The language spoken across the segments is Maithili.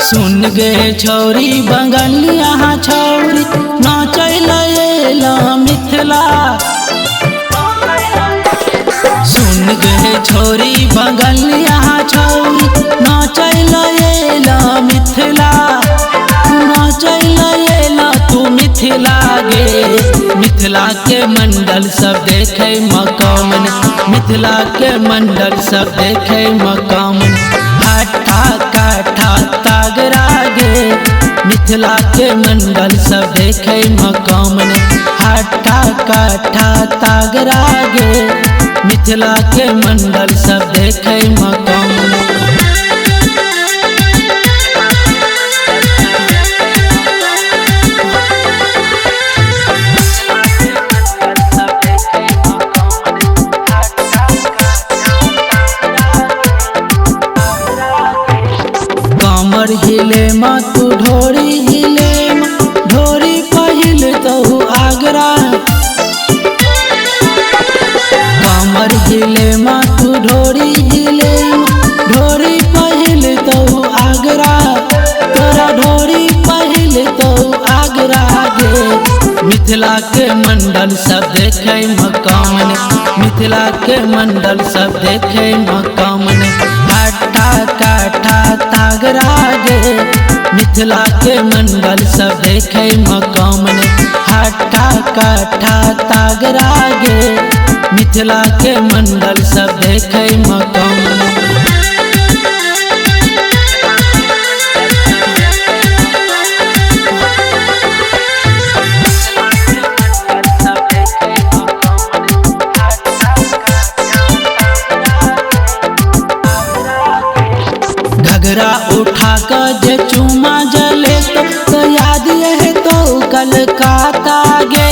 सुन गे छौरी बंगलिया छौरी नाचै लएला मिथिला। सुन गे छौरी बंगलिया छौरी नाचै लएला मिथिला। नाचै लएला तू मिथिला गे, मिथिला के मंडल सब देखे मकामन। मिथिला के मंडल सब देखे मकामन। हाठा काठा तागरा गे, मिथिला के मंडल सब देखे मकामन। हाठा काठा तागरा गे, मिथिला के मंडल सब देखे मकामन। कमर हिले मा तू ढोरी हिले मा, ढोरी पहिल तो आगरा। कमर हिले मा तू ढोरी हिले मा, ढोरी पहिल तो आगरा। तोरा ढोरी पहिल तो आगरा गे, मिथिला के मंडल सब देखे मकामन। मिथिला के मंडल सब देखे मकामन। हाठा काठा तागरा गे, मिथिला के मंडल सब देखे मकामन। हाठा काठा तागरा गे, मिथिला के मंडल सब देखे मकामन। घघरा उठा कर जे चूमा जले तो याद है तो कलकत्ता गे।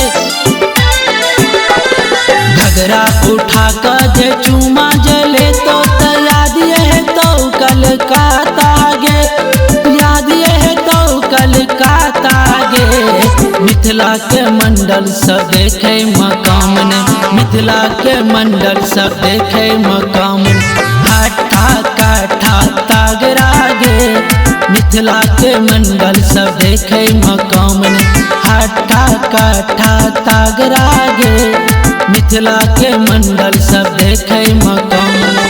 घघरा उठा कर जे चूमा जले तो याद है तो कलकत्ता गे। याद है तो कलकत्ता गे, मिथिला के मंडल सब देखे मकामन। मिथिला के मंडल सब देखे मकामन। हाठा काठा तागरा गे, मिथिला के मंडल सब देखे मकामन। हाठा काठा तागरा गे, मिथिला के मंडल सब देखे मकामन।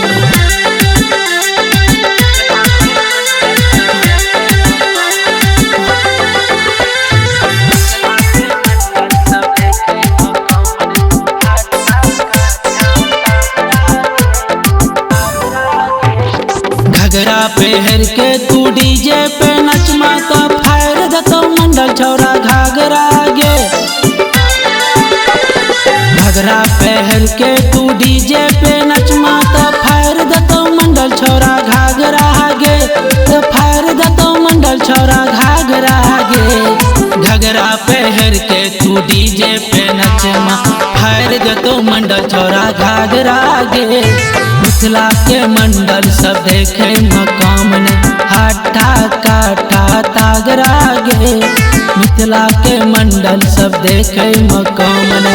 घघरा पहर के तू डीजे पे नचमा तो फायर दतो मंडल छौरा घाघरा गे। घघरा पहर के तू डीजे पे नचमा तो फायर दतो मंडल छौरा घाघरा गे। तो फायर दतो मंडल छौरा घाघरा गे। घघरा पहर के तू डीजे पे नचमा फायर दतो मंडल छौरा घाघरा गे। मिथिला के मंडल सब देखे मकामन। हाठा काठा तागरा गे, मिथिला के मंडल सब देखे मकामन।